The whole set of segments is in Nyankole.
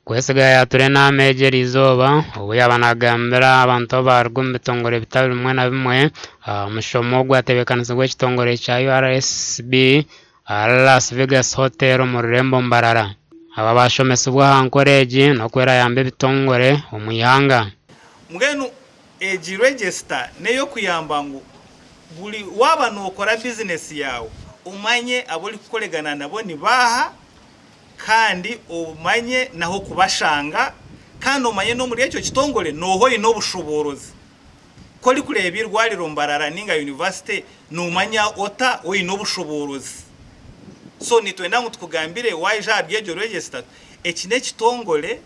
Kwesiga yaatura enaama egi eriizooba obu yaaba naagambira abantu abaruga omu bitongore bitari bimwe na bimwe aha mushomo ogwatebeekanisibwa ekitongore kya URSB ahari Las Vegas Hotel omu rurembo Mbarara. Aba baashomesibwa aha nkora egi n'oku erayambe ebitongore omu ihanga. Mbwenu egi register n'ey'okuyamba ngu buri waaba nookora bizinesi yaawe omanye abu orikukoregana nabo ni baaha kandi omanye n'ah'okubashanga, kandi omanye n'omuri ekyo kitongore nooha oine obushoboorozi. Ku orikureeba eirwariro Mbarara ninga yunivasite noomanya ota oine obushoboorozi. So nitwenda ngu tukugambire waija ahari egyo register eki n'ekitongore,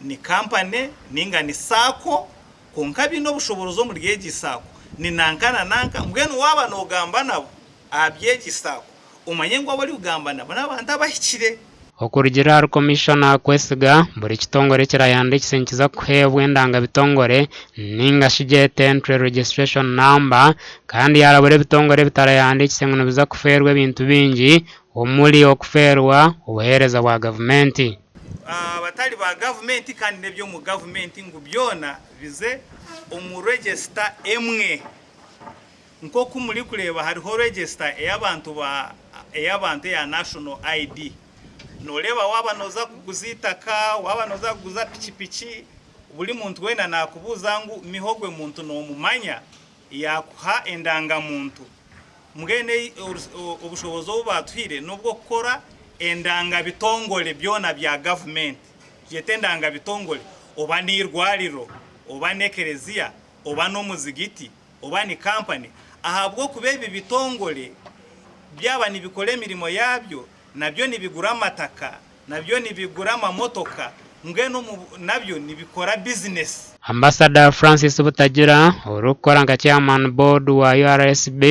ni kampani ninga ni saako kwonka abaine obushoboorozi omuri egi saako ni nanka na nanka mbwenu waaba noogamba nabo aha by'egi saako Omanye ngu abu orikugamba nabo n'abantu abahikire. Okurugiirira ahari Komishona Kwesiga, buri kitongore ekirayandiikise nikiza kuheebwa endangabitongore ninga shi gyete Entry Registration Number kandi yaarabura ebitongore ebitarayandiikise ngu nibiza kufeerwa ebintu bingi omuri okufeerwa obuheereza bwa gavumenti. Abatari ba gavumenti kandi n'eby'omu gavumenti ngu byona bize omu register emwe. Nk'oku murikureeba hariho register ey'abantu ba ey'abantu eya National ID. Nooreeba waaba nooza kuguza eitaka, waaba nooza kuguza pikipiki, buri muntu weena naakubuuza ngu miha ogwe muntu noomumanya, yaakuha endangamuntu. Mbwenu ei obushoboorozi obu baatuhaire n'obw'okukora endangabitongore byona bya gavumenti. Tugyete endangabitongore, oba n'eirwariro, oba n'ekereziya, oba n'omuzigiti. oba ni kampani ahabw'okuba ebi bitongore byaba nibikora emirimo yaabyo nabyo nibigura amataka, nabyo nibigura amamotoka mbwenu nabyo nibikora bizinesi. Ambasada Francis Butagira orikukora nka Chairman Board wa URSB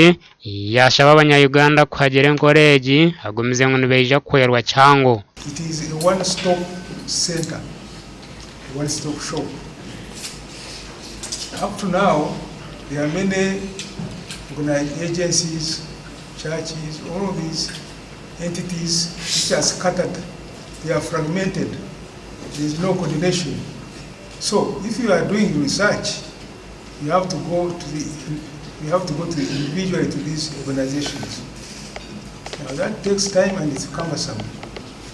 yaashaba abanya Uganda kuhagira enkora egi agumize ngu nibaija kuhwerwa kihango. It is a one stop centre, a one stop shop. Up to now there are many agencies, churches, all of these entities which are scattered, they are fragmented, there is no coordination. So if you are doing research, you have to go to the, you have to go to individually to these organizations. Now that takes time and it's cumbersome.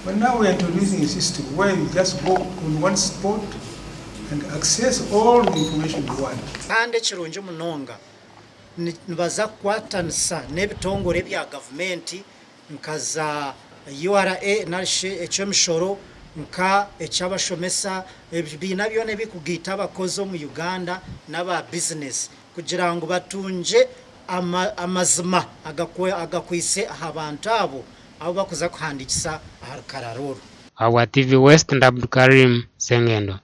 But now we are introducing a system where you just go on one spot and access all the information you want. Kandi ekirungi munonga, nibaza kukwatanisa n'ebitongore ebya gavumenti nka za URA narishi eky'emishoro, nka eky'abashomesa, ebibiina byona ebirikugaita abakozi omu Uganda n'aba bizinesi kugira ngu batungye amazima agakwaitse aha bantu abo abu barikuza kuhandiikisa aha rukarara oru. Ahabwa TV West ndi Abdukarim Sengendo.